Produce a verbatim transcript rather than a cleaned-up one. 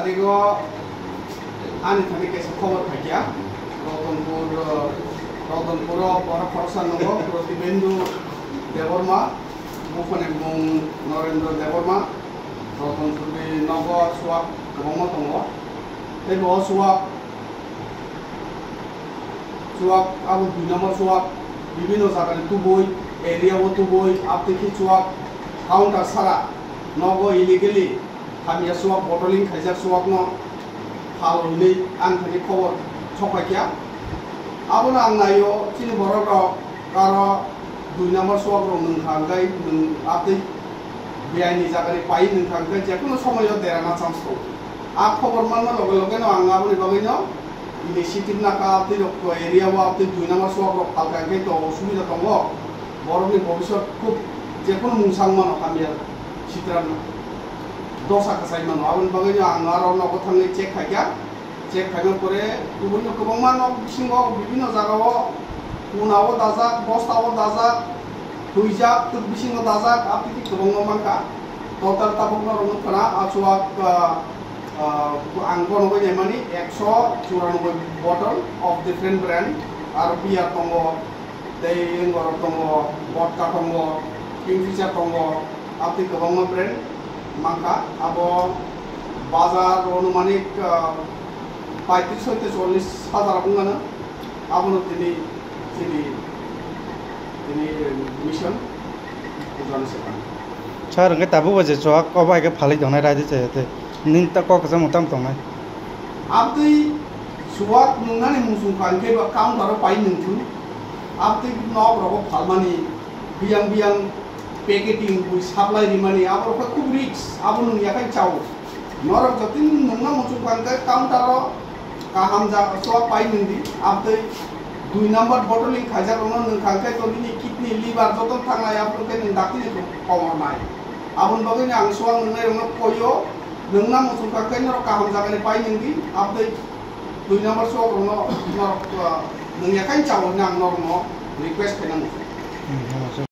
Tarigo ani thani kaisa khobor phaikya. Rotonpur, Rotonpuro borok khoroksa nungo Protibendhu Debbarma, buphani mung Narendra Debbarma. Rotonpurni nogo chuwak kwbangma tongo. Tei bo chuwak, chuwak abo dui number chuwak, bibino jagani tubui, area o tubui, abtwi khe chuwak counter sara nogo illegally hamya chuwak, bottling khaijak chuwakno phal hwnwi ang thani khobor sokphaikha. Abono ang naio, chini borok rok aro dui number chuwak rok nwng kha hwnkhe nwng abtwi biyai ni jaga ni pai nwng kha hwnkhe jekono somoyo derana chance tongo. A khobor manma loge loge no ang aboni bagwi no initiative nakha, abtwi rok area o abtwi dui number chuwak rok phalkha hwnkhe to osubida tongo, borok ni bobiswt khub jekono mungsang mano hamya. Sitra no dosa kwchai mano. Aboni bagwi no ang aro nogo thangwi check khaikha. Check khaima pore kubun no kwbangma nok bisingo bibino jaga o kuna o dajak, bosta o dajak, huijak, twk bisingo dajak, abtwi kwbangma mankha. Total tabuk norok nukha na, a chuwak, ah, ah, ang bono bai naimani ekso churanobboi bottle of different brand, aro beer tongo, tei borok tongo, vodka tongo, Kingfisher tongo, abtwi kwbangma brand mankha. Abo bazar o anumanik, ah, paitris hoite chollis hajar wngmano. Abono tini, tini, tini mission bujana se kha. Sir, hwnkhe tabuk bo je chuwak obo hai khe phalwi tongnai raida chaya tei nini ta kok kwchangma tamo tongnai? Abtwi chuwak nungnani muchung kha hwnkhe ba counter o pai nungthun. Abtwi nok rogo phalmani biyang biyang packeting bui supply rimani, aborok khe khub risk, abo nung yakhai chao. Norok jotoni nungna muchung kha hwnkhe counter o kaham jaga chuwak pai nungdi, abtwi dui number bottling khaijak rokno nung kha hwnkhe to nini kidney, liver joto thangnai, aboni khe nung dakti ni komor nai. Aboni bagwi no ang chuwak nungnai rokno koio, nungna muchung kha hwnkhe norok kaham jaga ni pai nungdi, abtwi dui number chuwak rokno norok, ah, nung yakhai chao hwnwi ang norokno request khaina muchung. Hmm, hmm.